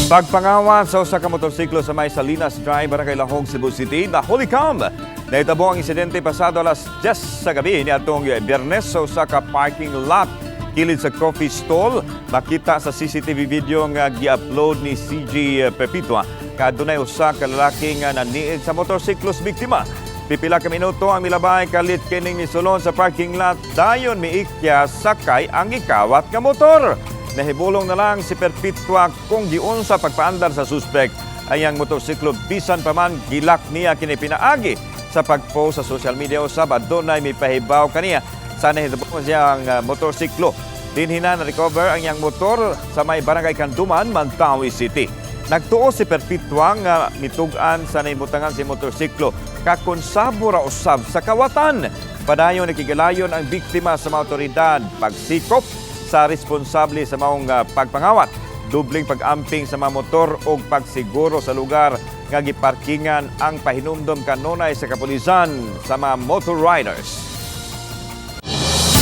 Pagpangawat sa usa ka motorsiklo sa may Salinas Drive, Barangay Lahog, Cebu City, nahuli kam. Nahitabo ang insidente pasado alas 10 sa gabi niadtong Biyernes sa usa ka parking lot kilid sa coffee stall. Makita sa CCTV video nga gi-upload ni CG Perpetua kadunay usa ka lalaki nga naniid sa motorsiklo sa biktima. Pipila ka minuto ang milabay kalit kining misulon sa parking lot, dayon miikya sakay ang gikawat nga motor. Nahibulong na lang si Perpetua kung giunsa pagpaandar sa suspek ay ang motorsiklo. Bisan pa man gilak niya kini pinaagi sa pag-post sa social media usab, adunay mipahibaw kaniya sa nahitabo siyang motorsiklo. Dinhi na na-recover ang iyang motor sa may Barangay Canduman, Mandaue City. Nagtuo si Perpetua nga mitug-an sa naibutangan si motorsiklo kakonsabo ra usab sa kawatan. Padayon nakigalayon ang biktima sa mga otoridad pagsikop sa responsable sa maong pagpangawat, dubling pag-amping sa mga motor o pagsiguro sa lugar nga giparkingan ang pahinumdom kanunay sa kapulisan sa mga motor riders.